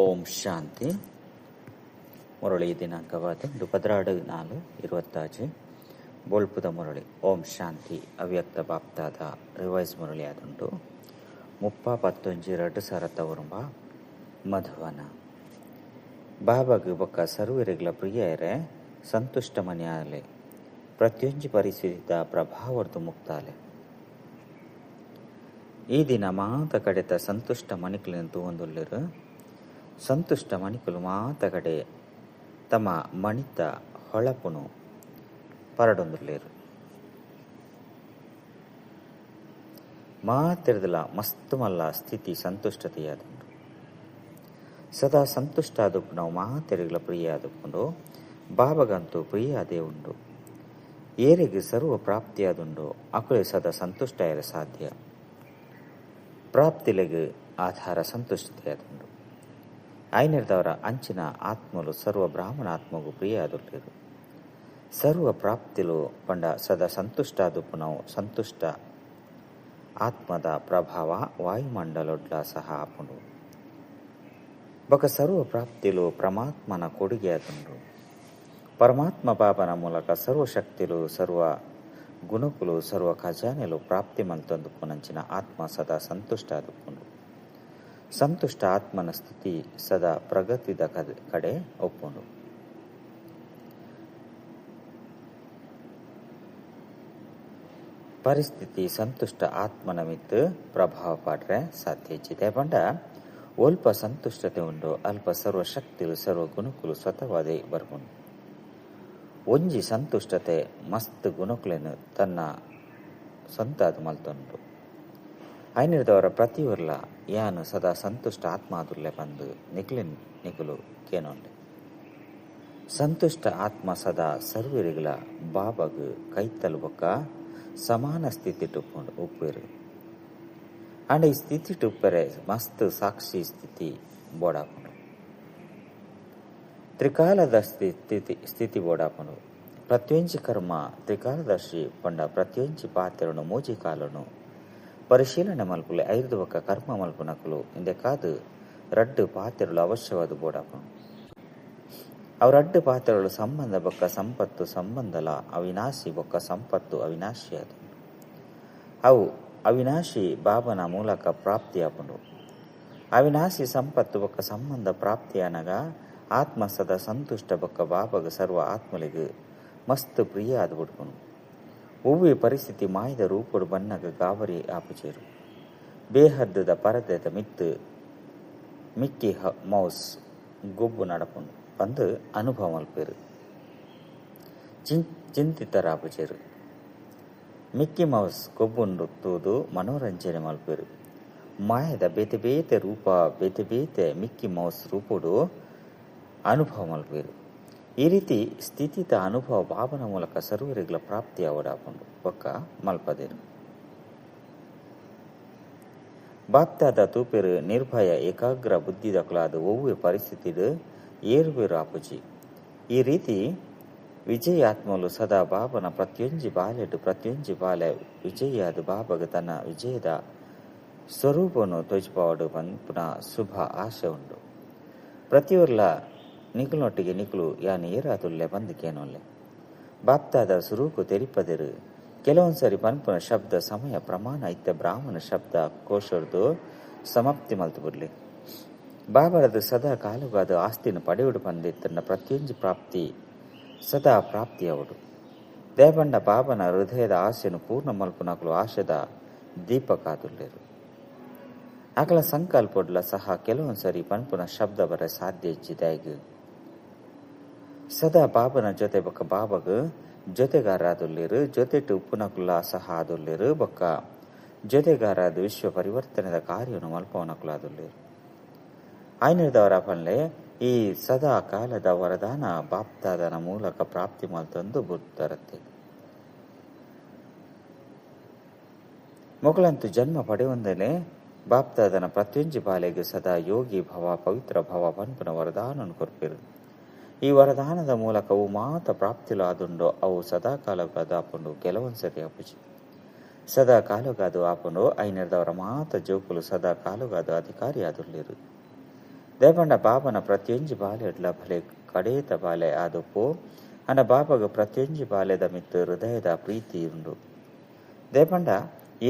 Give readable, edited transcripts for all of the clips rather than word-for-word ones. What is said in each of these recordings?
ಓಂ ಶಾಂತಿ. ಮುರಳಿ ದಿನಾಂಕವಾದ 14/4/25 ಬೋಳ್ಪುದ ಮುರಳಿ. ಓಂ ಶಾಂತಿ. ಅವ್ಯಕ್ತ ಬಾಪ್ತಾದ ರಿವೈಸ್ ಮುರಳಿ ಆದುಂಟು 30/11/2000 ಮಧುವನ. ಬಾಬಾಗು ಬೊಕ್ಕ ಸರ್ವರಿಗಳ ಪ್ರಿಯರೇ ಸಂತುಷ್ಟ ಮನೆಯಾಲೆ ಪ್ರತಿಯೊಂಜಿ ಪರಿಸ್ಥಿತಿದ ಪ್ರಭಾವರ್ದು ಮುಕ್ತಾಲೆ. ಈ ದಿನ ಮಾತ ಕಡೆತ ಸಂತುಷ್ಟ ಮಣಿಕುలను ತೂವೊಂದುಲ್ಲೆರ್. ಸಂತುಷ್ಟ ಮಣಿಕುಲು ಮಾತ ಕಡೆ ತಮ್ಮ ಮಣಿತ ಹೊಳಪುನು ಪರಡೊಂದುಲ್ಲೆರ್. ಮಾತೆರ್ದಲ ಮಸ್ತ್ ಮಲ್ಲ ಸ್ಥಿತಿ ಸಂತುಷ್ಟತೆಯಾದುಂಡು. ಸದಾ ಸಂತುಷ್ಟ ಆದುಪ್ಪು ನಾವು ಮಾತೆರೆಗಳ ಪ್ರಿಯ ಆದುಪ್ಪುಂಡು. ಬಾಬಗಂತೂ ಪ್ರಿಯ ಅದೇ ಉಂಡು. ಏರೆಗೆ ಸರ್ವ ಪ್ರಾಪ್ತಿಯಾದುಂಡು ಅಕುಲೆ ಸದಾ ಸಂತುಷ್ಟ ಇರ ಸಾಧ್ಯ. ಪ್ರಾಪ್ತಿಲೆಗ್ ಆಧಾರ ಸಂತುಷ್ಟತೆಯಾದುಂಡು. ಐನೆರ್ದವರ ಅಂಚಿನ ಆತ್ಮಲು ಸರ್ವ ಬ್ರಾಹ್ಮಣ ಆತ್ಮಗೂ ಪ್ರಿಯ ಆದುಲ್ಲೆರ್. ಸರ್ವ ಪ್ರಾಪ್ತಿಲು ಪಂಡ ಸದಾ ಸಂತುಷ್ಟ ಆದುಪ್ಪು ನಾವು ಸಂತುಷ್ಟ ಆತ್ಮದ ಪ್ರಭಾವ ವಾಯುಮಂಡಲೊಡ್ಲ ಸಹ ಆಪುಂಡು. ಬೊಕ ಸರ್ವ ಪ್ರಾಪ್ತಿಲು ಪರಮಾತ್ಮನ ಕೊಡುಗೆಯಾದುಂಡು. ಪರಮಾತ್ಮ ಬಾಬನ ಮೂಲಕ ಸರ್ವಶಕ್ತಿಲು ಸರ್ವ ಗುಣಕುಲು ಸರ್ವ ಖಜಾನೆಲು ಪ್ರಾಪ್ತಿ ಮಲ್ತೊಂದುಪ್ಪುನಂಚಿನ ಆತ್ಮ ಸದಾ ಸಂತುಷ್ಟ ಆದುಪ್ಪುಂಡು. ಸಂತುಷ್ಟ ಆತ್ಮನ ಸ್ಥಿತಿ ಸದಾ ಪ್ರಗತಿದ ಕಡೆ ಒಪ್ಪುಂಡು. ಪರಿಸ್ಥಿತಿ ಸಂತುಷ್ಟ ಆತ್ಮನ ಮಿತ್ತು ಪ್ರಭಾವ ಪಾಡ್ರೆ ಸಾಧ್ಯ ಇಚ್ಚಿದೆ. ಪಂಡ ಅಲ್ಪ ಸಂತುಷ್ಟತೆ ಉಂಡು ಅಲ್ಪ ಸರ್ವಶಕ್ತಿಲು ಸರ್ವ ಗುಣಕುಲು ಸ್ವತವಾದೇ ಬರ್ಪುಂಡು. ಒಂಜಿ ಸಂತುಷ್ಟತೆ ಮಸ್ತ್ ಗುಣಕುಲೆನು ತನ್ನ ಸ್ವಂತ ಅದು ಮಲ್ತೊಂಡು. ಐನಿರ್ದವರ ಪ್ರತಿಯೊರ್ಲ ಯಾನು ಸದಾ ಸಂತುಷ್ಟ ಆತ್ಮ ಆದುಲ್ಲೆ ಬಂದು ನಿಕ್ಲಿನ್ ನಿಕುಲು ಕೇನೊಂಡೆ. ಸಂತುಷ್ಟ ಆತ್ಮ ಸದಾ ಸರ್ವರಿಗಳ ಬಾಬಗ್ ಕೈತಲು ಬೊಕ್ಕ ಸಮಾನ ಸ್ಥಿತಿ ಉಪ್ಪೇರು. ಅಂಡ ಈ ಸ್ಥಿತಿ ಉಪ್ಪರೆ ಮಸ್ತ್ ಸಾಕ್ಷಿ ಸ್ಥಿತಿ ಬೋಡಾಪುಂಡು. ತ್ರಿಕಾಲದರ್ಶಿ ಸ್ಥಿತಿ ಬೋಡಾಪುಂಡು. ಪ್ರತ್ಯೊಂಜಿ ಕರ್ಮ ತ್ರಿಕಾಲದರ್ಶಿ ಪಂಡ ಪ್ರತ್ಯೊಂಜಿ ಪಾತ್ರನು ಮೂಜಿ ಕಾಲನು ಪರಿಶೀಲನೆ ಮಲ್ಪುಲೆ ಐದು ಬೊಕ್ಕ ಕರ್ಮ ಮಲ್ಪುನಕುಲು ಇಂದೆಕಾದು ರಡ್ಡು ಪಾತ್ರಗಳು ಅವಶ್ಯವಾದ ಬೋಡಾಪುಂಡು. ಅವು ರಡ್ಡು ಪಾತ್ರಗಳು ಸಂಬಂಧ ಬೊಕ್ಕ ಸಂಪತ್ತು ಸಂಬಂಧಲ ಅವಿನಾಶಿ ಬೊಕ್ಕ ಸಂಪತ್ತು ಅವಿನಾಶಿ ಅದು. ಅವು ಅವಿನಾಶಿ ಬಾಬನ ಮೂಲಕ ಪ್ರಾಪ್ತಿಯಾಪುಂಡು. ಅವಿನಾಶಿ ಸಂಪತ್ತು ಬೊಕ್ಕ ಸಂಬಂಧ ಪ್ರಾಪ್ತಿಯಾನಗ ಆತ್ಮ ಸದಾ ಸಂತುಷ್ಟ ಬೊಕ್ಕ ಬಾಬಗ ಸರ್ವ ಆತ್ಮಲಿಗೆ ಮಸ್ತ್ ಪ್ರಿಯ ಆದ್ ಬಿಡ್ಪುಂಡು. ಒವ್ವೆ ಪರಿಸ್ಥಿತಿ ಮಾಯದ ರೂಪಡು ಬನ್ನಗ ಗಾಬರಿ ಆಪುಜೇರು. ಬೇಹದ್ದದ ಪರದೆದ ಮಿತ್ತು ಮಿಕ್ಕಿ ಮೌಸ್ ಗೊಬ್ಬು ನಡಪುಂಡು ಪಂದು ಅನುಭವ ಮಲ್ಪೇರು. ಚಿಂತಿತರಾಪುಜೇರು. ಮಿಕ್ಕಿ ಮೌಸ್ ಗೊಬ್ಬುಂಡು ತೂದು ಮನೋರಂಜನೆ ಮಲ್ಪೇರು. ಮಾಯದ ಬೇತೆ ಬೇತೆ ರೂಪ ಬೇತೆ ಬೇತೆ ಮಿಕ್ಕಿ ಮೌಸ್ ರೂಪಡು ಅನುಭವ ಮಲ್ಪೇರು. ಈ ರೀತಿ ಸ್ಥಿತಿತ ಅನುಭವ ಬಾಬನ ಮೂಲಕ ಸರ್ವರಿಗಳ ಪ್ರಾಪ್ತಿ ಅವಡಾಪುಂಡು ಬೊಕ್ಕ ಮಲ್ಪದೇರು. ಬಾಪ್ತಾದ ತೂಪೆರು ನಿರ್ಭಯ ಏಕಾಗ್ರ ಬುದ್ಧಿದಕಲಾದ ಒವ್ವೆ ಪರಿಸ್ಥಿತಿಡು ಏರುಬೇರು ಆಪುಜಿ. ಈ ರೀತಿ ವಿಜಯಾತ್ಮಲು ಸದಾ ಬಾಬನ ಪ್ರತಿಯೊಂಜಿ ಬಾಲೆಡು ಪ್ರತಿಯೊಂಜಿ ಬಾಲೆ ವಿಜಯಾದ ಬಾಬಗ ತನ್ನ ವಿಜಯದ ಸ್ವರೂಪನು ತೋಜಿಪಾವಡು ಪನ್ಪುನ ಶುಭ ಆಶೆ ಉಂಡು. ಪ್ರತಿಯೊರ್ಲ ನಿಕುಲೊಟ್ಟಿಗೆ ನಿಕುಲು ಯಾನು ಏರಾದುಲ್ಲೆ ಬಂದು ಕೇನೊಲ್ಲೆ. ಬಾಪ್ತಾದ ಸುರೂಕು ತೆರಿಪದಿರು. ಕೆಲವೊಂದ್ಸರಿ ಪನ್ಪುನ ಶಬ್ದ ಸಮಯ ಪ್ರಮಾಣ ಇತ್ತ ಬ್ರಾಹ್ಮಣ ಶಬ್ದ ಕೋಶರ್ದು ಸಮಾಪ್ತಿ ಮಲ್ತು ಬಿಡ್ಲಿ. ಬಾಬರದು ಸದಾ ಕಾಲುಗಾದ ಆಸ್ತಿನ ಪಡೆಯುಡು ಬಂದಿತ್ತನ್ನ ಪ್ರತಿಯೊಂಜಿ ಪ್ರಾಪ್ತಿ ಸದಾ ಪ್ರಾಪ್ತಿಯವಡು. ದೇವಂಡ ಬಾಬನ ಹೃದಯದ ಆಸೆನು ಪೂರ್ಣ ಮಲ್ಪುನಕಲು ಆಶೆದ ದೀಪಕಾದುಲ್ಲೇರು. ಅಕಲ ಸಂಕಲ್ಪಡ್ಲ ಸಹ ಕೆಲವೊಂದ್ಸರಿ ಪನ್ಪುನ ಶಬ್ದ ಬರ ಸಾಧ್ಯ ಇಚ್ಚಿದಾಗಿ ಸದಾ ಬಾಬನ ಜೊತೆ ಬೊಕ್ಕ ಬಾಬಗ್ ಜೊತೆಗಾರಾದುಲ್ಲೇರು. ಜೊತೆಟು ಉಪ್ಪುನಕುಲ ಸಹ ಆದುಲ್ಲೇರು. ಬೊಕ್ಕ ಜೊತೆಗಾರಾದ ವಿಶ್ವ ಪರಿವರ್ತನೆದ ಕಾರ್ಯನು ಮಲ್ಪವನಕುಲಾದುಲ್ಲೇರು. ಆಯ್ನಿರ್ದವರ ಪನ್ಲೆ ಈ ಸದಾ ಕಾಲದ ವರದಾನ ಬಾಪ್ತಾದನ ಮೂಲಕ ಪ್ರಾಪ್ತಿ ಮಲ್ತೊಂದು ಬುತ್ತರತ್ತೆ. ಮೊಗಳಂತೂ ಜನ್ಮ ಪಡೆಯುವಂದನೆ ಬಾಪ್ತಾದನ ಪ್ರತ್ಯೊಂಜಿ ಬಾಲೆಗೆ ಸದಾ ಯೋಗಿ ಭವ ಪವಿತ್ರ ಭವ ಪನ್ಪುನ ವರದಾನನು ಕೊರ್ಪಿರು. ಈ ವರದಾನದ ಮೂಲಕ ಅವು ಮಾತ ಪ್ರಾಪ್ತಿಲು ಆದುಂಡು ಅವು ಸದಾ ಕಾಲಗಾದ ಆಪುಂಡು. ಕೆಲವೊಂದ್ಸರಿ ಆಪುಜಿ. ಸದಾ ಕಾಲುಗಾದು ಆಪುಂಡು. ಐನೆರ್ದವರ ಮಾತ ಜೋಕುಲು ಸದಾ ಕಾಲುಗಾದು ಅಧಿಕಾರಿ ಆದುಲ್ಲೇರು. ದೇಪಂಡ ಬಾಬನ ಪ್ರತಿಯೊಂಜಿ ಬಾಲೆಡ್ಲ ಭಲೆ ಕಡೇತ ಬಾಲೆ ಆದುಪ್ಪು ಅಂಡ ಬಾಬಗ ಪ್ರತಿಯೊಂಜಿ ಬಾಲೆದ ಮಿತ್ತು ಹೃದಯದ ಪ್ರೀತಿ ಉಂಡು. ದೇಪಂಡ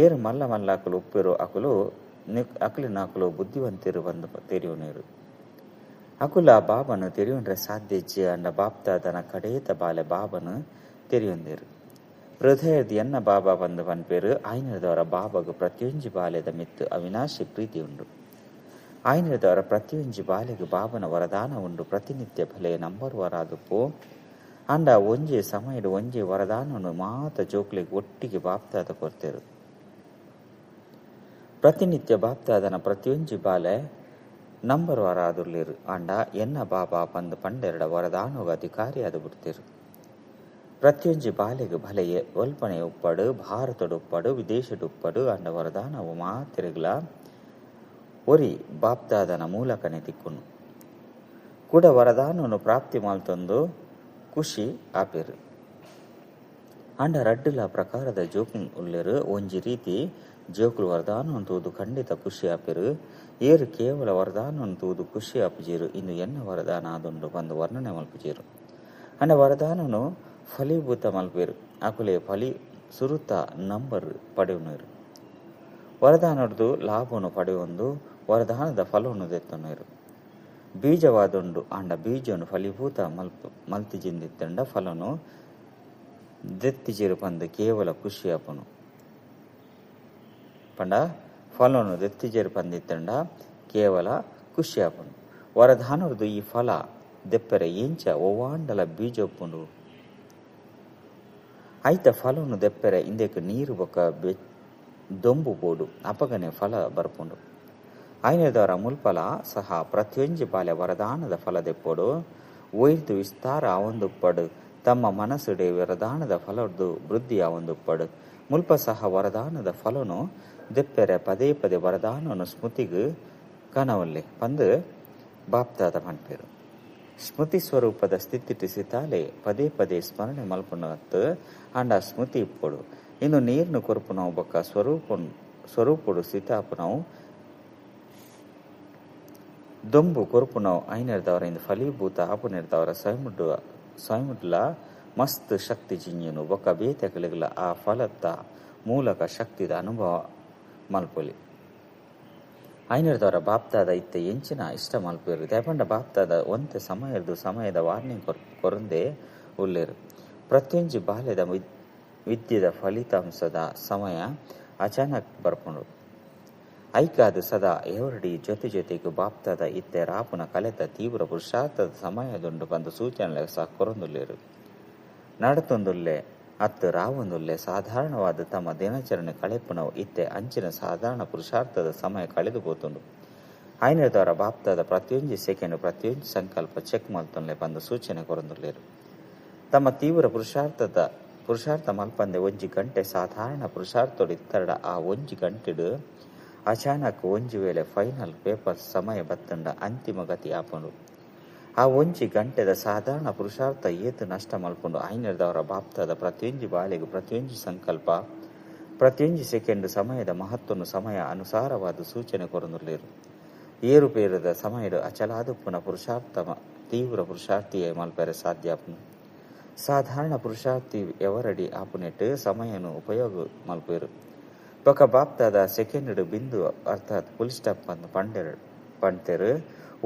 ಏರು ಮಲ್ಲ ಮಲ್ಲಾಕುಲು ಉಪ್ಪಿರು ಅಕುಲು ಅಕಲಿನಾಕುಲು ಬುದ್ಧಿವಂತಿರು ಬಂದು ತೆರಿಯುನೇರು. ಅಕುಲ ಬಾಬನು ತೆರಿಯುಂಡ್ರೆ ಸಾಧ್ಯಜ್ಜೆ ಅಂಡ ಬಾಪ್ತಾದನ ಕಡೇತ ಬಾಲೆ ಬಾಬನು ತೆರಿಯೊಂದಿರು. ಹೃದಯದ ಎನ್ನ ಬಾಬಾ ಬಂದು ಪನ್ಪೇರು ಆಯ್ನದವರ ಬಾಬಗ ಪ್ರತಿಯೊಂಜಿ ಬಾಲೆದ ಮಿತ್ತು ಅವಿನಾಶಿ ಪ್ರೀತಿ ಉಂಡು. ಆಯ್ನದವರ ಪ್ರತಿಯೊಂಜಿ ಬಾಲೆಗೆ ಬಾಬನ ವರದಾನ ಉಂಡು. ಪ್ರತಿನಿತ್ಯ ಭಲೆ ನಂಬರ್ ವರಾದುಪ್ಪು ಅಂಡ ಒಂಜಿ ಸಮಯಡು ಒಂಜಿ ವರದಾನವನ್ನು ಮಾತ ಜೋಕ್ಲಿಗೆ ಒಟ್ಟಿಗೆ ಬಾಪ್ತಾದ ಕೊರ್ತೇರು. ಪ್ರತಿನಿತ್ಯ ಬಾಪ್ತಾದನ ಪ್ರತಿಯೊಂಜಿ ಬಾಲೆ ನಂಬರ್ ವರಾದುರ್ಲಿರು ಅಂಡ ಎನ್ನ ಬಾಬಾ ಪಂದು ಪಂಡೆರಡ ವರದಾನೋಗ ಅಧಿಕಾರಿ ಆದು ಬಿಡ್ತಿರು. ಪ್ರತಿಯೊಂಜಿ ಬಾಲೆಗೆ ಭಲೆಯೇ ಒಲ್ಪನೆ ಉಪ್ಪಡು, ಭಾರತಡು ಉಪ್ಪಡು, ವಿದೇಶಡು ಉಪ್ಪಡು ಅಂಡ ವರದಾನವು ಮಾತಿರುಗ್ಲ ಒರಿ ಬಾಪ್ತಾದನ ಮೂಲಕನೆ ತಿಕ್ಕುನು. ಕೂಡ ವರದಾನವನ್ನು ಪ್ರಾಪ್ತಿ ಮಾಲ್ತೊಂದು ಖುಷಿ ಆಪೇರು. ಅಂಡ ರಡ್ಡುಲ ಪ್ರಕಾರದ ಜೋಕು ಉಲ್ಲೇರು. ಒಂಜಿ ರೀತಿ ಜೋಕುಲು ವರದಾನವನ್ನು ತೂದು ಖಂಡಿತ ಖುಷಿ ಆಪೇರು. ಏರು ಕೇವಲ ವರದಾನವನ್ನು ತೂದು ಖುಷಿ ಆಪುಜೀರು, ಇನ್ನು ಎನ್ನ ವರದಾನ ಆದುಂಡು ಬಂದು ವರ್ಣನೆ ಮಲ್ಪುಜೀರು. ಅಂಡ ವರದಾನನು ಫಲೀಭೂತ ಮಲ್ಪೇರು. ಅಕುಲೆ ಫಲಿ ಸುರುತ ನಂಬರ್ ಪಡೆಯುನರು. ವರದಾನದ್ದು ಲಾಭವನ್ನು ಪಡೆಯುವಂದು ವರದಾನದ ಫಲವನ್ನು ದೆತ್ತುನರು. ಬೀಜವಾದುಂಡು ಅಂಡ ಬೀಜವನ್ನು ಫಲೀಭೂತ ಮಲ್ತಿಜಿಂದಿತ್ತಂಡ ಫಲನು ದೆತ್ತಿಜಿರು ಪಂದು ಕೇವಲ ಖುಷಿ ಆಪನು. ಪಂಡ ಫಲನು ದೆತ್ತಿಜೇರು ಪಂದಿತ್ತಂಡ ಕೇವಲ ಖುಷಿ ಆಪನು. ವರದಾನದ್ದು ಈ ಫಲ ದೆಪ್ಪರೆ ಎಂಚ ಒವ್ವಾಂಡಲ ಬೀಜ ಒಪ್ಪುಂಡು. ಐತ ಫಲವನ್ನು ದೆಪ್ಪರೆ ಇಂದಕ್ಕೆ ನೀರು ಬೊಕ್ಕ ದೊಂಬು ಬೋಡು ಅಪಗನೆ ಫಲ ಬರ್ಪುಂಡು. ಐನದವರ ಮುಲ್ಫಲ ಸಹ ಪ್ರತಿಯೊಂಜಿ ಬಾಲೆ ವರದಾನದ ಫಲ ದೆಪ್ಪೋಡು. ಒಯ್ದು ವಿಸ್ತಾರ ಆವೊಂದುಪ್ಪಡು. ತಮ್ಮ ಮನಸ್ಸುಡೆ ವರದಾನದ ಫಲದ್ದು ವೃದ್ಧಿ ಆವೊಂದುಪ್ಪಡು. ಮುಲ್ಪ ಸಹ ವರದಾನದ ಫಲನು ದೆಪ್ಪೆರೆ ಪದೇ ಪದೇ ವರದಾನವನ್ನು ಸ್ಮೃತಿಗು ಕನವಲ್ಲೆ ಪಂದು ಬಾಪ್ತಾದ ಪನ್ಪೇರು. ಸ್ಮೃತಿ ಸ್ವರೂಪದ ಸ್ಥಿತಿ ಸಿತಾಲೆ ಪದೇ ಪದೇ ಸ್ಮರಣೆ ಮಲ್ಪುನತ್ತು ಅಂಡ ಸ್ಮೃತಿ ಇಪ್ಪೊಡು. ಇನ್ನು ನೀರ್ನು ಕೊರ್ಪುನವು ಬೊಕ್ಕ ಸ್ವರೂಪುಡು ಸಿತಾಪುನವು ದೊಂಬು ಕೊರ್ಪುನವು ಐನೆರ್ದವರ ಇಂದು ಫಲೀಭೂತ ಆಪುನೆರ್ದವರ ಸ್ವಯಂಡ್ಲ ಮಸ್ತ್ ಶಕ್ತಿ ಜಿಂಜುನು ಬೊಕ್ಕ ಬೇತೆಕಲಿಗ್ಲ ಆ ಫಲತ್ತ ಮೂಲಕ ಶಕ್ತಿದ ಅನುಭವ ಮಲ್ಪೊಲಿ. ಐನರ್ದವರ ಬಾಪ್ತಾದ ಇತ್ತೆ ಎಂಚಿನ ಇಷ್ಟ ಮಲ್ಪೇರು. ದೇಪಂಡ ಬಾಪ್ತಾದ ಒಂತೆ ಸಮಯದ್ದು ಸಮಯದ ವಾರ್ನಿಂಗ್ ಕೊರಂದೇ ಉಲ್ಲೇರು. ಪ್ರತಿಯೊಂಜಿ ಬಾಲ್ಯದ ವಿದ್ಯೆದ ಫಲಿತಾಂಶದ ಸಮಯ ಅಚಾನಕ್ ಬರ್ಪುಂಡು. ಐಕಾದು ಸದಾ ಎವರಡಿ ಜೊತೆ ಜೊತೆಗೆ ಬಾಪ್ತಾದ ಇತ್ತೆ ರಾಪುನ ಕಲೆತ ತೀವ್ರ ಪುರುಷಾರ್ಥದ ಸಮಯದುಂಡು ಬಂದು ಸೂಚನೆ ಸಹ ಕೊರೊಂದುಲ್ಲೇರು. ನಡತೊಂದುಲ್ಲೆ ಅತ್ತು ರಾವೊಂದುಲ್ಲೆ ಸಾಧಾರಣವಾದ ತಮ್ಮ ದಿನಾಚರಣೆ ಕಳೆಪುನವು ಇತ್ತೆ ಅಂಚಿನ ಸಾಧಾರಣ ಪುರುಷಾರ್ಥದ ಸಮಯ ಕಳೆದು ಪೋತುಂಡು. ಐನದವರ ಬಾಪ್ತಾದ ಪ್ರತಿಯೊಂಜಿ ಸೆಕೆಂಡ್ ಪ್ರತಿಯೊಂಜಿ ಸಂಕಲ್ಪ ಚೆಕ್ ಮಲ್ತೊನ್ಲೆ ಬಂದು ಸೂಚನೆ ಕೊರೊಂದುಲ್ಲೇರು. ತಮ್ಮ ತೀವ್ರ ಪುರುಷಾರ್ಥ ಮಲ್ಪಂದೆ ಒಂಜಿ ಗಂಟೆ ಸಾಧಾರಣ ಪುರುಷಾರ್ಥೋಡು ಇತ್ತರಡ ಆ ಒಂಜಿ ಗಂಟೆಡು ಅಚಾನಕ್ ಒಂಜಿ ವೇಳೆ ಫೈನಲ್ ಪೇಪರ್ ಸಮಯ ಬತ್ತಂಡ ಅಂತಿಮ ಗತಿ ಆಪುಂಡು. ಆ ಒಂಜಿ ಗಂಟೆದ ಸಾಧಾರಣ ಪುರುಷಾರ್ಥ ಏತು ನಷ್ಟ ಮಲ್ಪುಂಡು. ಐನರ್ದವರ ಬಾಪ್ತಾದ ಪ್ರತಿಯೊಂಜಿ ಬಾಲೆಗು ಪ್ರತಿಯೊಂಜಿ ಸಂಕಲ್ಪ ಪ್ರತಿಯೊಂಜಿ ಸೆಕೆಂಡ್ ಸಮಯದ ಮಹತ್ವನು ಸಮಯ ಅನುಸಾರವಾದ ಸೂಚನೆ ಕೊರೊಂದುಲ್ಲೇರು. ಏರುಪೇರದ ಸಮಯಡು ಅಚಲಾದುಪ್ಪುನ ಪುರುಷಾರ್ಥ ತೀವ್ರ ಪುರುಷಾರ್ಥಿಯೇ ಮಲ್ಪೆರೆ ಸಾಧ್ಯ ಆಪುಂಡು. ಸಾಧಾರಣ ಪುರುಷಾರ್ಥಿ ಎವರಡಿ ಆಪುನೆಟ್ ಸಮಯನು ಉಪಯೋಗ ಮಲ್ಪೇರು. ಬೊಕ ಬಾಪ್ತಾದ ಸೆಕೆಂಡ್ ಬಿಂದು ಅರ್ಥಾತ್ ಫುಲ್ ಸ್ಟಾಪ್ ಬಂದು ಪಂಡ್ತೇರು.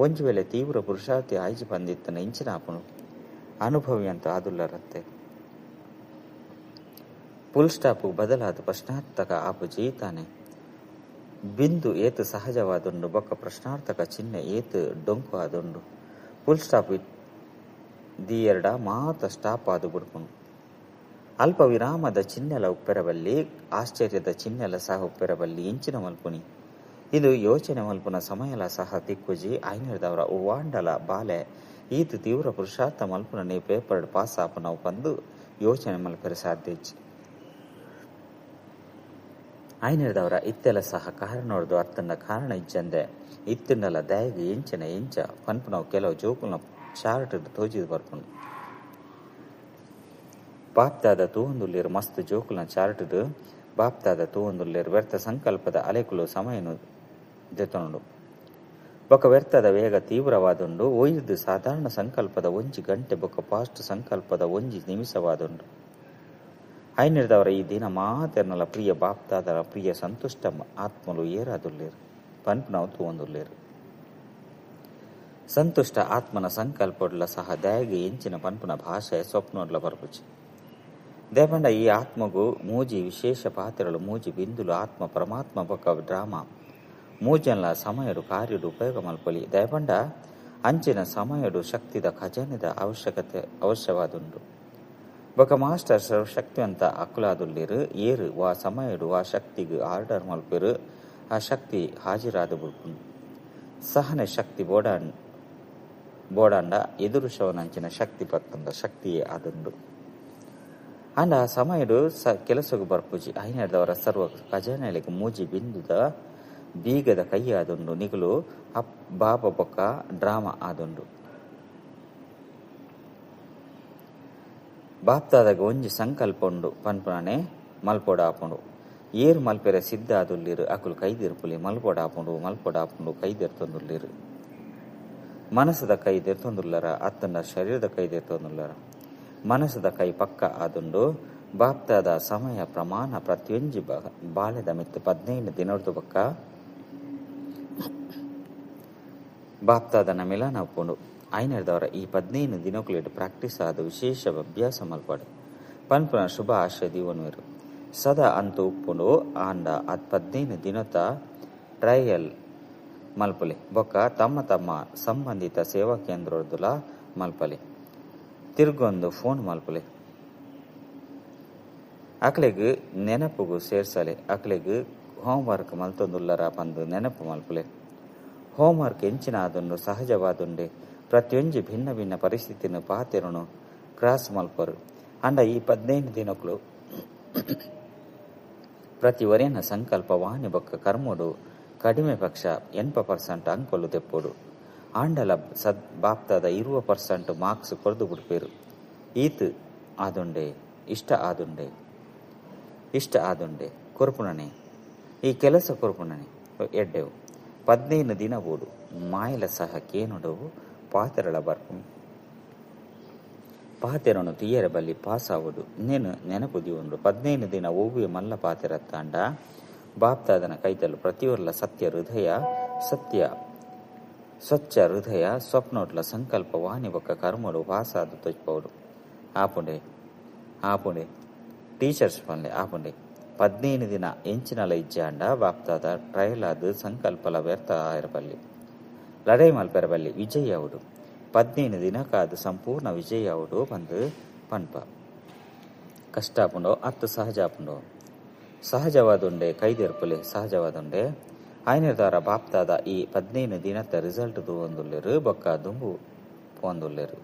ಒಂಜಿ ವೇಳೆ ತೀವ್ರ ಪುರುಷಾರ್ಥಿ ಆಯ್ಜಿ ಬಂದಿತ್ತನ ಇಂಚಿನ ಆಪುನು ಅನುಭವಿ ಅಂತ ಆದುಲ್ಲರತ್ತೆ. ಫುಲ್ ಸ್ಟಾಪ್ ಬದಲಾದ ಪ್ರಶ್ನಾರ್ಥಕ ಆಪುಜಿ ತಾನೆ. ಬಿಂದು ಏತು ಸಹಜವಾದುಂಡು ಬೊಕ್ಕ ಪ್ರಶ್ನಾರ್ಥಕ ಚಿಹ್ನೆ ಏತು ಡೊಂಕು ಆದುಂಡು. ಫುಲ್ ಸ್ಟಾಪ್ ದಿಯರ್ಡ ಮಾತ ಸ್ಟಾಪ್ ಆದು ಬಿಡ್ಪುಂಡು. ಅಲ್ಪ ವಿರಾಮದ ಚಿಹ್ನೆಲ ಉಪ್ಪೆರಬಲ್ಲಿ ಆಶ್ಚರ್ಯದ ಚಿಹ್ನೆಲ ಸಹ ಉಪ್ಪೆರಬಲ್ಲಿ ಇಂಚಿನ ಮಲ್ಪುನಿ. ಇದು ಯೋಚನೆ ಮಲ್ಪುನ ಸಮಯಲ ಸಹ ತಿಕ್ಕುಜಿ. ಐನರ್ದವರ ಉವಾಂಡಲ ಬಾಲೆ ಈತು ತೀವ್ರ ಪುರುಷಾರ್ಥ ಮಲ್ಪುನನೇ ಪೇಪರ್ ಪಾಸ್ ಆಪುನವು ಪಂದು ಯೋಚನೆ ಮಲ್ಪೆರೆ ಸಾಧ್ಯ ಇಜ್ಜಿ. ಐನರ್ದವರ ಇತ್ತೆಲ ಸಹ ಕಾರಣೋರ್ದು ಅತ್ತಂಡ ಕಾರಣ ಇಜ್ಜಂದೆ ಇತ್ತಿಂಡಲ ದಯಗೆ ಎಂಚಿನ ಎಂಚ ಪನ್ಪುನವು ಕೆಲವು ಜೋಕುಲ್ನ ಚಾರ್ಟ್ ತೋಜಿದ್ ಬರ್ಪುಂಡು. ಬಾಪ್ತಾದ ತೂವೊಂದುಲ್ಲೇರು ಮಸ್ತ್ ಜೋಕುಲ್ನ ಚಾರ್ಟ್ ಬಾಪ್ತಾದ ತೂವೊಂದುಲ್ಲೇರು ವ್ಯರ್ಥ ಸಂಕಲ್ಪದ ಅಲೆಕುಲು ಸಮಯನು ದೆತೊನುಂಡು. ಬೊಕ ವ್ಯರ್ಥದ ವೇಗ ತೀವ್ರವಾದುಂಡು. ಒಯ್ದು ಸಾಧಾರಣ ಸಂಕಲ್ಪದ 1 ಗಂಟೆ ಬೊಕ ಫಾಸ್ಟ್ ಸಂಕಲ್ಪದ 1 ನಿಮಿಷವಾದುಂಡು. ಐನಿರ್ದವರ ಈ ದಿನ ಮಾತೆರ್ನಲ ಪ್ರಿಯ ಬಾಪ್ತಾದರ ಪ್ರಿಯ ಸಂತುಷ್ಟ ಆತ್ಮಲು ಏರಾದುಲ್ಲೇರು ಪನ್ಪುನವು ತೂವೊಂದುಲ್ಲೇರು. ಸಂತುಷ್ಟ ಆತ್ಮನ ಸಂಕಲ್ಪಡ್ಲ ಸಹ ದಯಗೆ ಎಂಚಿನ ಪನ್ಪುನ ಭಾಷೆ ಸ್ವಪ್ನೊಡ್ಲ ಬರ್ಪುಜಿ. ದೇಪಂಡ ಈ ಆತ್ಮಗು ಮೂಜಿ ವಿಶೇಷ ಪಾತ್ರಗಳು ಮೂಜಿ ಬಿಂದುಲು ಆತ್ಮ ಪರಮಾತ್ಮ ಬೊಕ ಡ್ರಾಮಾ ಮೂಜನ್ಲ ಸಮಯಡು ಕಾರ್ಯಡು ಉಪಯೋಗ ಮಲ್ಪೊಲಿ. ದಯಪಂಡ ಅಂಚಿನ ಸಮಯಡು ಶಕ್ತಿದ ಖಜಾನೆದ ಅವಶ್ಯಕತೆ ಅವಶ್ಯವಾದುಂಡು. ಬೊಕ ಮಾಸ್ಟರ್ ಸರ್ವಶಕ್ತಿವಂತ ಅಕುಲಾದುಲ್ಲೇರು ಏರು ವಾ ಸಮಯಡು ಆ ಶಕ್ತಿಗೆ ಆರ್ಡರ್ ಮಲ್ಪೆರು ಆ ಶಕ್ತಿ ಹಾಜಿರಾದ ಬುಡ್ಪುಂಡು. ಸಹನೆ ಶಕ್ತಿ ಬೋಡಾಂಡ ಎದುರುಶವನಂಚಿನ ಶಕ್ತಿ ಪತ್ತಂದ ಶಕ್ತಿಯೇ ಆದುಂಡು. ಅಂಡ ಆ ಸಮಯಡು ಕೆಲಸಗು ಬರ್ಪುಜಿ. ಐನದವರ ಸರ್ವ ಖಜಾನೆಲೆಗ್ ಮೂಜಿ ಬಿಂದುದ ಬೀಗದ ಕೈ ಆದುಂಡು. ನಿಗುಲು ಬಾಬ ಬೊಕ್ಕ ಡ್ರಾಮಾ ಆದುಂಡು. ಬಾಪ್ತಾದಾಗ ಒಂಜಿ ಸಂಕಲ್ಪ ಉಂಡು ಪನ್ಪುನಾನೆ ಮಲ್ಪೊಡ ಆಪುಂಡು. ಏರು ಮಲ್ಪೆರೆ ಸಿದ್ಧ ಆದುಲ್ಲೇರು ಅಕುಲು ಕೈದಿರ್ಪುಲಿ ಮಲ್ಪೊಡ ಆಪುಂಡು ಮಲ್ಪೊಡ ಆಪುಂಡು ಕೈದಿರ್ತೊಂದುಲ್ಲೇರು. ಮನಸ್ಸದ ಕೈ ದೆರ್ತೊಂದುಲ್ಲರ ಅತ್ತಂಡ ಶರೀರದ ಕೈ ದೆರ್ತೊಂದುಲ್ಲರ. ಮನಸ್ಸದ ಕೈ ಪಕ್ಕ ಆದುಂಡು. ಬಾಪ್ತಾದ ಸಮಯ ಪ್ರಮಾಣ ಪ್ರತಿಯೊಂಜಿ ಬಾಳೆದ ಮಿತ್ತು 15 ದಿನದ ಬೊಕ್ಕ ಬಾಪ್ತಾದನ ಮಿಲನ ಉಪ್ಪುಂಡು. ಐನರ್ದವರ ಈ 15 ದಿನಕುಲೆಡ್ ಪ್ರಾಕ್ಟೀಸ್ ಆದ ವಿಶೇಷ ಅಭ್ಯಾಸ ಮಲ್ಪಡು ಪನ್ಪುನ ಶುಭ ಆಶಯ ದೀವನ್ವೇರು. ಸದಾ ಅಂತೂ ಉಪ್ಪುಂಡು. ಆಂಡ ಅದ್ 15 ದಿನತ ಟ್ರಯಲ್ ಮಲ್ಪಲೆ ಬೊಕ್ಕ ತಮ್ಮ ತಮ್ಮ ಸಂಬಂಧಿತ ಸೇವಾ ಕೇಂದ್ರದುಲ ಮಲ್ಪಲೆ ತಿರ್ಗೊಂದು ಫೋನ್ ಮಲ್ಪಲೆ ಅಕ್ಲೆಗ್ ನೆನಪುಗು ಸೇರ್ಸಲೆ. ಅಕ್ಲೆಗ್ ಹೋಮ್ವರ್ಕ್ ಮಲ್ತೊಂದುಲ್ಲರ ಪಂದು ನೆನಪು ಮಲ್ಪಲೆ. ಹೋಮ್ವರ್ಕ್ ಎಂಚಿನ ಆದುಂಡು ಸಹಜವಾದುಂಡೆ. ಪ್ರತಿಯೊಂಜಿ ಭಿನ್ನ ಭಿನ್ನ ಪರಿಸ್ಥಿತಿನ ಪಾತೆರನು ಕ್ರಾಸ್ ಮಲ್ಪರು. ಅಂಡ ಈ 15 ದಿನಕ್ಕೂ ಪ್ರತಿ ವರೆನ ಸಂಕಲ್ಪ ವಾಣಿ ಬೊಕ್ಕ ಕರ್ಮೋಡು ಕಡಿಮೆ ಪಕ್ಷ 80% ಅಂಕೊಲು ತೆಪ್ಪೋಡು. ಆಂಡಲ ಸದ್ ಬಾಪ್ತಾದ 20% ಮಾರ್ಕ್ಸ್ ಕೊರ್ದು ಬಿಡ್ಪೇರು. ಈತ್ ಆದುಂಡೆ ಇಷ್ಟ ಆದುಂಡೆ ಇಷ್ಟ ಆದುಂಡೆ ಕೊರ್ಪುಣನೆ ಈ ಕೆಲಸ ಕೊರ್ಪುಣನೆ ಎಡ್ಡೆವು. 15 ದಿನ ಬೋಡು ಮಾಯಲ ಸಹ ಕೇನುಡವು ಪಾತೆರಳ ಬರ್ಪು ಪಾತೆರನು ತೀಯರ ಬಲ್ಲಿ ಪಾಸಾವುದು ನೇನು ನೆನಪು ದಿವುಂಡು. 15 ದಿನ ಒವ್ವೆ ಮಲ್ಲ ಪಾತೆರ ತಾಂಡ ಬಾಪ್ತಾದನ ಕೈತಲು ಪ್ರತಿಯೊರ್ಲ ಸತ್ಯ ಹೃದಯ ಸತ್ಯ ಸ್ವಚ್ಛ ಹೃದಯ ಸ್ವಪ್ನೋಟ್ಲ ಸಂಕಲ್ಪ ವಾಣಿ ಬೊಕ್ಕ ಕರ್ಮಡು ಪಾಸಾದು ತೊಜ್ಪೌಡು. ಆಪುಂಡೆ ಆಪುಂಡೆ ಟೀಚರ್ಸ್ ಪನ್ಲೆ ಆಪುಂಡೆ. 15 ದಿನ ಎಂಚಿನಲ ಇಜ್ಜಾಂಡ ಬಾಪ್ತಾದ ಟ್ರಯಲ್ ಆದ ಸಂಕಲ್ಪಲ ವ್ಯರ್ಥ ಆಯಿರಬಲ್ಲಿ ಲಡೈ ಮಲ್ಪೆರಬಲ್ಲಿ ವಿಜಯ ಅವಡು. 15 ದಿನಕ್ಕಾದ ಸಂಪೂರ್ಣ ವಿಜಯ ಅವಡು ಬಂದು ಪನ್ಪ. ಕಷ್ಟ ಆಪುಂಡೋ ಅತ್ತು ಸಹಜ ಆಪುಂಡೋ. ಸಹಜವಾದುಂಡೆ ಕೈದೆರ್ಪುಲೆ ಸಹಜವಾದುಂಡೆ. ಆಯ್ನಿರ್ದಾರ ಬಾಪ್ತಾದ ಈ 15 ದಿನದ ರಿಸಲ್ಟ್ ತೂವೊಂದುಲ್ಲೆರು ಬೊಕ್ಕ ದುಂಬು ಪೋಂದುಲ್ಲೆರು.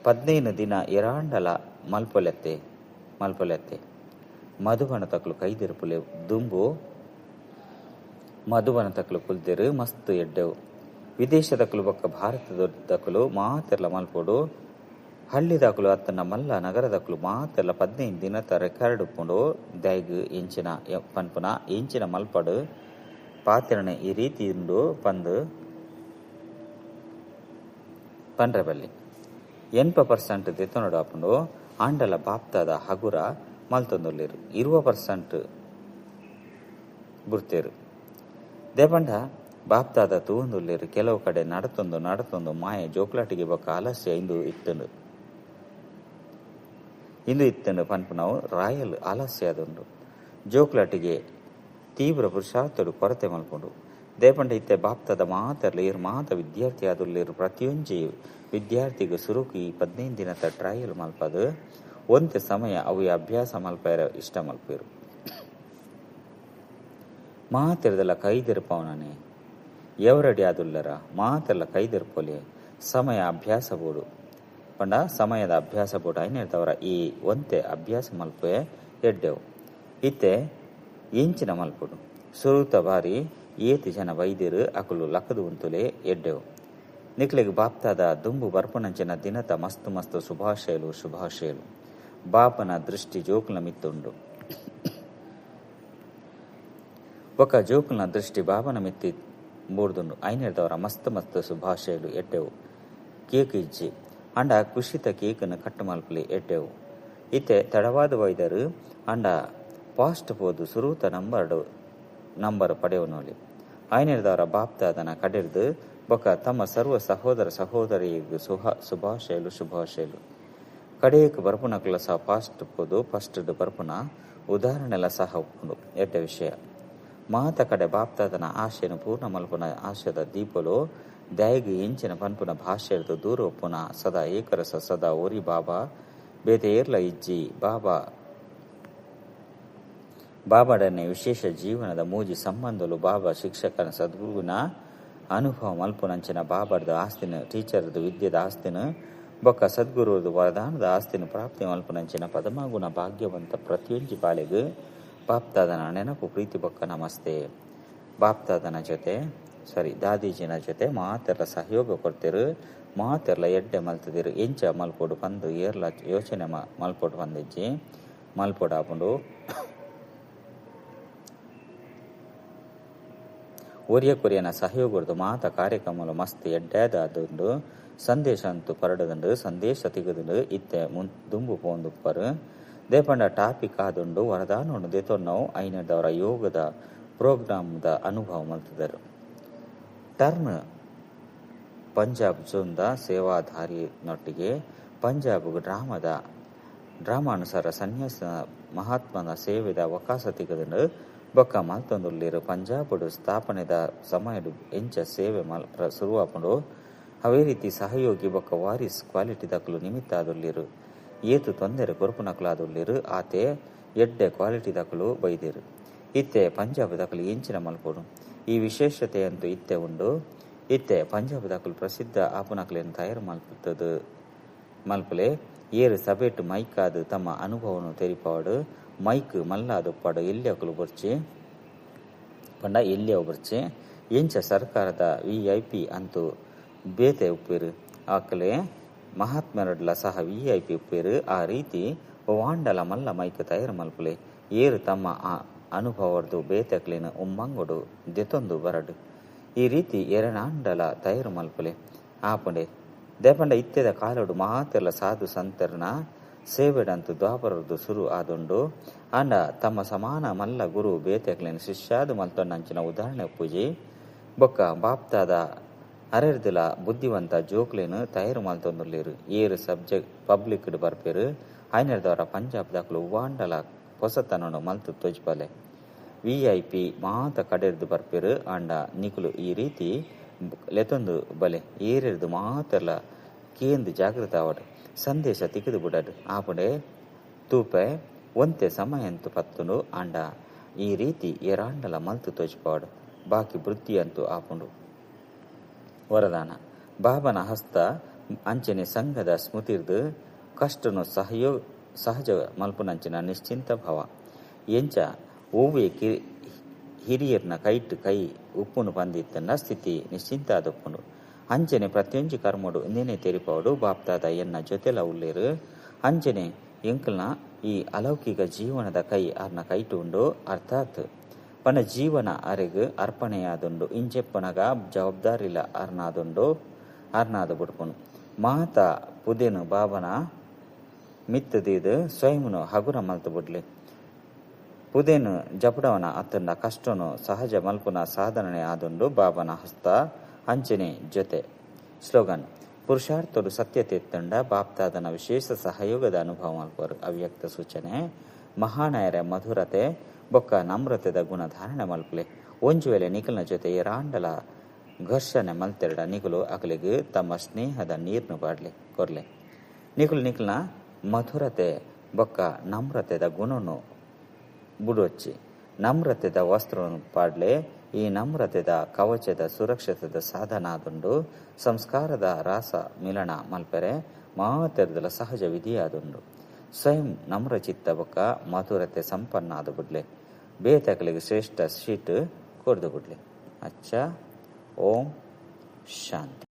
15 ದಿನ ಎರಾಂಡಲ ಮಲ್ಪೊಲೆತ್ತೆ ಮಲ್ಪೊಲೆತ್ತೆ. ಮಧುಬನ ತಕ್ಲು ಕೈದೆರ್ಪುಲೆ ದುಂಬು ಮಧುಬನ ತಕ್ಲು ಕುಲ್ದೆರು ಮಸ್ತ್ ಎಡ್ಡೆವು. ವಿದೇಶದಕಲು ಬೊಕ್ಕ ಭಾರತದಕಲು ಮಾತೆರ್ಲ ಮಲ್ಪೊಡು. ಹಳ್ಳಿದಾಕಲು ಅತ್ತನ ಮಲ್ಲ ನಗರದಕಲು ಮಾತೆರ್ಲ 15 ದಿನದ ರೆಕಾರ್ಡ್ ಉಪ್ಪುಂಡು. ದೈಗ್ ಎಂಚಿನ ಪನ್ಪುನ ಎಂಚಿನ ಮಲ್ಪಡು ಪಾತೆರಣೆ ಈ ರೀತಿ ಉಂಡು ಪಂದು ಪನ್ರೆಬಲ್ಲಿ. 80% ದೆತ್ತೊನಡು ಆಪುಂಡು. ಆಂಡಲ ಬಾಪ್ತಾದ ಹಗುರ ಮಲ್ತೊಂದುಲ್ಲೆರು. 20% ಬುಡ್ತೇರು. ದೇಪಂಡ ಬಾಪ್ತಾದ ತೂವೊಂದುಲ್ಲೆರು ಕೆಲವು ಕಡೆ ನಡತೊಂದು ನಡತೊಂದು ಮಾಯ ಜೋಕ್ಲಾಟಿಗೆ ಬೊಕ್ಕ ಆಲಸ್ಯ ಇಂದು ಇತ್ತುಂಡು ಇಂದು ಇತ್ತುಂಡು ಪನ್ಪುನವು ರಾಯಲ್ ಆಲಸ್ಯ ಆದುಂಡು. ಜೋಕ್ಲಾಟಿಗೆ ತೀವ್ರ ಪುರುಷಾರ್ಥಡು ಕೊರತೆ ಮಲ್ಪುಂಡು. ದೇಪಂಡ ಇತ್ತೆ ಬಾಪ್ತಾದ ಮಾತರ್ಲ ಏರು ಮಾತ ವಿದ್ಯಾರ್ಥಿ ಆದುಲ್ಲೇರು ಪ್ರತಿಯೊಂಜಿ ವಿದ್ಯಾರ್ಥಿಗೆ ಸುರುಕು ಈ 15 ದಿನದ ಟ್ರಯಲ್ ಮಲ್ಪದು ಒಂತೆ ಸಮಯ ಅವು ಅಭ್ಯಾಸ ಮಲ್ಪೇರ ಇಷ್ಟ ಮಲ್ಪೇರು. ಮಾತೆರ್ದೆಲ್ಲ ಕೈದೆರ್ಪವನೇ ಎವರಡಿ ಆದುಲ್ಲರ ಮಾತೆಲ್ಲ ಕೈದೆರ್ಪೊಲೆ ಸಮಯ ಅಭ್ಯಾಸ ಬೋಡು ಪಂಡ ಸಮಯದ ಅಭ್ಯಾಸ ಬೋಡು ಐನೇಳ್ತವರ ಈ ಒಂತೆ ಅಭ್ಯಾಸ ಮಲ್ಪೆ ಎಡ್ಡೆವು. ಇತ್ತೆ ಎಂಚಿನ ಮಲ್ಪುಡು ಸುರುತ ಬಾರಿ ಏತಿ ಜನ ವೈದ್ಯರು ಅಕುಲು ಲಕ್ಕದು ಉಂತುಲೆ ಎಡ್ಡೆವು. ನಿಕ್ಲೆಗ್ ಬಾಪ್ತಾದ ದುಂಬು ಬರ್ಪುನಂಚಿನ ದಿನತ ಮಸ್ತು ಮಸ್ತು ಶುಭಾಶಯಲು ಶುಭಾಶಯಲು. ಬಾಪನ ದೃಷ್ಟಿ ಜೋಕುಲ ಮಿತ್ತುಂಡು. ಬೊಕ ಜೋಕುಲ್ನ ದೃಷ್ಟಿ ಬಾಬನ ಮಿತ್ತಿ ಬೂರ್ದುಂಡು. ಐನೆರ್ದವರ ಮಸ್ತ್ ಮಸ್ತ್ ಶುಭಾಶಯಲು ಎಡ್ಡೆವು. ಕೇಕ್ ಇಜ್ಜಿ ಅಂಡ ಖುಷಿತ ಕೇಕನ್ನು ಕಟ್ ಮಲ್ಪಲಿ ಎಡ್ಡೆವು. ಇತ್ತೆ ತಡವಾದ ವೈದರು ಅಂಡ ಫಾಸ್ಟ್ ಪೋದು ಸುರೂತ ನಂಬರ್ ಪಡೆಯವನೋಲಿ. ಐನೆರ್ದವರ ಬಾಪ್ತಾದನ ಕಡೆರ್ದು ಬೊಕ ತಮ್ಮ ಸರ್ವ ಸಹೋದರ ಸಹೋದರಿಯರಿಗೆ ಶುಭಾಶಯಲು ಶುಭಾಶಯಲು. ಕಡೆಯಕ್ಕೆ ಬರ್ಪುನಕುಲ ಸಹ ಫಾಸ್ಟ್ ಪೋದು ಫಸ್ಟ್ ಬರ್ಪುನ ಉದಾಹರಣೆಲ ಸಹ ಉಪ್ಪುಂಡು. ಎಡ್ಡೆ ವಿಷಯ. ಮಾತ ಕಡೆ ಬಾಪ್ತಾದನ ಆಶೆನು ಪೂರ್ಣ ಮಲ್ಪುನ ಆಶಯದ ದೀಪಲು ದಾಯಿಗ್ ಎಂಚಿನ ಪನ್ಪುನ ಭಾಷೆರ್ದು ದೂರ ಉಪ್ಪುನ ಸದಾ ಏಕರಸ ಸದಾ ಒರಿ ಬಾಬಾ ಬೇತೆ ಏರ್ಲ ಇಜ್ಜಿ ಬಾಬಾ ಬಾಬಾಡನೆ ವಿಶೇಷ ಜೀವನದ ಮೂಜಿ ಸಂಬಂಧಲು ಬಾಬಾ ಶಿಕ್ಷಕನ ಸದ್ಗುರುವಿನ ಅನುಭವ ಮಲ್ಪುನಂಚಿನ ಬಾಬಾರ್ದ ಆಸ್ತಿನ ಟೀಚರ್ದು ವಿದ್ಯೆದ ಆಸ್ತಿನ ಬೊಕ್ಕ ಸದ್ಗುರುದು ವರದಾನದ ಆಸ್ತಿನ ಪ್ರಾಪ್ತಿ ಮಲ್ಪುನಂಚಿನ ಪದಮಗುಣ ಭಾಗ್ಯವಂತ ಪ್ರತಿಯೊಂಜಿ ಬಾಲೆಗ್ ಬಾಪ್ತಾದನ ನೆನಪು ಪ್ರೀತಿ ಬೊಕ್ಕ ನಮಸ್ತೆ. ಬಾಪ್ತಾದನ ಜೊತೆ ದಾದೀಜಿನ ಜೊತೆ ಮಾತೆರ್ಲ ಸಹಯೋಗ ಕೊಡ್ತಿರು, ಮಾತೆರ್ಲ ಎಡ್ಡೆ ಮಲ್ತದಿರು. ಎಂಚ ಮಲ್ಪೊಡು ಪಂದು ಏರ್ಲ ಯೋಚನೆ ಮಲ್ಪೊಡು ಪಂದಿಜ್ಜಿ ಮಲ್ಪೊಡು ಆಪುಂಡು. ಒರಿಯ ಕೊರಿಯನ ಸಹಯೋಗದ ಮಾತ ಕಾರ್ಯಕ್ರಮಲು ಮಸ್ತ್ ಎಡ್ಡೆದಾದುಂಡು. ಸಂದೇಶ ಅಂತೂ ಪರಡದುಂಡು, ಸಂದೇಶ ತಿಗದುಂಡು. ಇತ್ತೆ ದುಂಬು ಪೋಂದುಪ್ಪರು ದೇಪಂಡ ಟಾಪಿಕ್ ಆದುಂಡು ವರದಾನೊಂಡು ದೇತೊನ್ನವು ಐನದವರ ಯೋಗದ ಪ್ರೋಗ್ರಾಮ್ದ ಅನುಭವ ಮಲ್ತದರು. ಟರ್ನ್ ಪಂಜಾಬ್ ಜೋನ್ದ ಸೇವಾಧಾರಿನೊಟ್ಟಿಗೆ ಪಂಜಾಬ್ ಡ್ರಾಮಾನುಸಾರ ಸನ್ಯಾಸ ಮಹಾತ್ಮನ ಸೇವೆದ ಅವಕಾಶ ತಿಗದುಂಡು. ಬೊಕ್ಕ ಮಲ್ತೊಂದುಲ್ಲೇರು ಪಂಜಾಬುಡು ಸ್ಥಾಪನೆದ ಸಮಯಡು ಎಂಚ ಸೇವೆ ಶುರುವಾಪುಂಡು ಅವೇ ರೀತಿ ಸಹಯೋಗಿ ಬೊಕ್ಕ ವಾರಿಸ್ ಕ್ವಾಲಿಟಿ ದಕಲು ನಿಮಿತ್ತ ಆದುಲ್ಲೇರು. ಏತು ತೊಂದರೆ ಕೊರಪುನಕುಲಾದುಲ್ಲೇರು ಆತೆ ಎಡ್ಡೆ ಕ್ವಾಲಿಟಿ ದಕಲು ಬೈದೇರು. ಇತ್ತೆ ಪಂಜಾಬ್ ದಕಲು ಎಂಚಿನ ಮಲ್ಪೊಡು ಈ ವಿಶೇಷತೆಯಂತೂ ಇತ್ತೆ ಉಂಡು. ಇತ್ತೆ ಪಂಜಾಬ್ ದಕಲು ಪ್ರಸಿದ್ಧ ಆಪುನಕಲೇನು ತಯಾರು ಮಲ್ಪಲೆ ಏರು ಸಭೆಟ್ ಮೈಕ್ ಆದ್ ತಮ್ಮ ಅನುಭವನು ತೆರಿಪಾಡು. ಮೈಕ್ ಮಲ್ಲಾದುಪ್ಪಾಡು ಎಲ್ಲಿ ಬೊರ್ಚಿ ಪಂಡ ಎಲ್ಲಿ ಬೊರ್ಚಿ ಎಂಚ ಸರ್ಕಾರದ ವಿಐಪಿ ಅಂತೂ ಬೇತೆ ಉಪ್ಪೇರು ಆಕಲೆ ಮಹಾತ್ಮರಡ್ಲ ಸಹ ವಿಐಪಿ ಉಪ್ಪೇರು. ಆ ರೀತಿ ವಾಂಡಲ ಮಲ್ಲ ಮೈಕ್ ತಯಾರು ಮಲ್ಪಲೆ ಏರು ತಮ್ಮ ಆ ಅನುಭವರ್ದು ಬೇತೆಕ್ಲಿನ ಉಮ್ಮಂಗೊಡು ದೆತೊಂದು ಬರಡು. ಈ ರೀತಿ ಎರನಾಂಡಲ ತಯಾರು ಮಲ್ಪಲೆ ಆಪಂಡೆ ದೇಪಂಡ ಇತ್ತೆದ ಕಾಲೋಡು ಮಾತೆಲ್ಲ ಸಾಧು ಸಂತರ್ನ ಸೇವೆಡಂತು ದ್ವಾಪರದ್ದು ಸುರು ಆದುಂಡು. ಆಂಡ ತಮ್ಮ ಸಮಾನ ಮಲ್ಲ ಗುರು ಬೇತೆಕ್ಲಿನ ಶಿಷ್ಯಾದು ಮಲ್ತೊಂಡಂಚಿನ ಉದಾಹರಣೆ ಪೂಜಿ ಬೊಕ್ಕ ಬಾಪ್ತಾದ ಅರೆರ್ದಿಲ ಬುದ್ಧಿವಂತ ಜೋಕ್ಲೇನು ತಯಾರು ಮಲ್ತೊಂದುಲ್ಲೇರು. ಏರು ಸಬ್ಜೆಕ್ಟ್ ಪಬ್ಲಿಕ್ ಬರ್ಪೇರು ಐನರ್ದವರ ಪಂಜಾಬ್ ದಾಖಲು ವಾಂಡಲ ಹೊಸತನನ್ನು ಮಲ್ತು ತೋಜ್ಪಲೆ. ವಿಐಪಿ ಮಾತ ಕಡೆರ್ದು ಬರ್ಪೇರು ಆಂಡ ನಿಕುಲು ಈ ರೀತಿ ಲೆತೊಂದು ಬಲೆ ಏರೆರ್ದು ಮಾತೆಲ್ಲ ಕೇಂದು ಜಾಗೃತ ಆವಡು ಸಂದೇಶ ತಿಕ್ಕದು ಬಿಡಡು ಆಪಡೆ ತೂಪೆ ಒಂತೆ ಸಮಯ ಅಂತೂ ಪತ್ತುಂಡು. ಆಂಡ ಈ ರೀತಿ ಏರಾಂಡಲ ಮಲ್ತು ತೋಜ್ಪಾಡು ಬಾಕಿ ವೃತ್ತಿ ಅಂತೂ ಆಪುಂಡು. ವರದಾನ ಬಾಬನ ಹಸ್ತ ಅಂಚನೆ ಸಂಘದ ಸ್ಮೃತಿರ್ದು ಕಷ್ಟನು ಸಹಜ ಮಲ್ಪುನಂಚಿನ ನಿಶ್ಚಿಂತ ಭಾವ ಎಂಚ ಓವೇ ಹಿರಿಯರ್ನ ಕೈಟ್ ಕೈ ಉಪ್ಪುನು ಪಂದಿತ್ತನ್ನ ಸ್ಥಿತಿ ನಿಶ್ಚಿಂತ ಆದಪ್ಪುಂಡು. ಅಂಚನೆ ಪ್ರತಿಯೊಂಜಿ ಕರ್ಮಡು ಇಂದೇನೆ ತೆರಿಪಾಡು ಬಾಪ್ತಾದ ಎನ್ನ ಜೊತೆಲ ಉಲ್ಲೇರು. ಅಂಚನೆ ಎಂಕಲ್ನ ಈ ಅಲೌಕಿಕ ಜೀವನದ ಕೈ ಅರ್ನ ಕೈಟು ಉಂಡು. ಅರ್ಥಾತ್ ಪನ ಜೀವನ ಅರೆಗ್ ಅರ್ಪಣೆಯಾದುಂಡು. ಇಂಚೆಪ್ಪನಗ ಜವಾಬ್ದಾರಿಲ ಅರ್ನಾದುಂಡು ಅರ್ನಾದ ಬುಡ್ಪುನು ಮಾತ ಪುದೆನು ಬಾಬನ ಮಿತ್ತದೀದು ಸ್ವಯಂನು ಹಗುರ ಮಲ್ತು ಬುಡ್ಲಿ. ಪುದೆನು ಜಪಡವನ ಅತ್ತಂಡ ಕಷ್ಟನು ಸಹಜ ಮಲ್ಪುನ ಸಾಧನೆ ಆದುಂಡು ಬಾಬನ ಹಸ್ತ ಅಂಚನೆ ಜೊತೆ. ಸ್ಲೋಗನ್ ಪುರುಷಾರ್ಥರು ಸತ್ಯತೆ ತಂಡ ಬಾಪ್ತಾದನ ವಿಶೇಷ ಸಹಯೋಗದ ಅನುಭವ ಮಲ್ಪರು. ಅವ್ಯಕ್ತ ಸೂಚನೆ ಮಹಾನಾಯರ ಮಧುರತೆ ಬೊಕ್ಕ ನಮ್ರತೆದ ಗುಣ ಧಾರಣೆ ಮಲ್ಪಲೆ. ಒಂಜು ವೇಳೆ ನಿಖಲ್ನ ಜೊತೆ ರಾಂಡಲ ಘರ್ಷಣೆ ಮಲ್ತೆರಡ ನಿಖಲು ಅಕಲಿಗೆ ತಮ್ಮ ಸ್ನೇಹದ ನೀರ್ನು ಬಾಡ್ಲೆ ಕೊರ್ಲೆ. ನಿಖಲು ನಿಖಲ್ನ ಮಧುರತೆ ಬೊಕ್ಕ ನಮ್ರತೆದ ಗುಣನು ಬುಡೊಚ್ಚಿ ನಮ್ರತೆದ ವಸ್ತ್ರವನ್ನು ಪಾಡ್ಲೆ. ಈ ನಮ್ರತೆದ ಕವಚದ ಸುರಕ್ಷತೆದ ಸಾಧನ ಆದುಂಡು. ಸಂಸ್ಕಾರದ ರಾಸ ಮಿಲನ ಮಲ್ಪೆರೆ ಮಾತೆರ್ದಲ ಸಹಜ ವಿಧಿಯಾದುಂಡು. ಸ್ವಯಂ ನಮ್ರಚಿತ್ತ ಬೊಕ್ಕ ಮಧುರತೆ ಸಂಪನ್ನ ಆದ ಬುಡ್ಲೆ. ಬೇತಕಲಿಗೆ ಶ್ರೇಷ್ಠ ಶೀಟ್ ಕೊರ್ದು ಬುಡ್ಲೆ. ಅಚ್ಚ, ಓಂ ಶಾಂತಿ.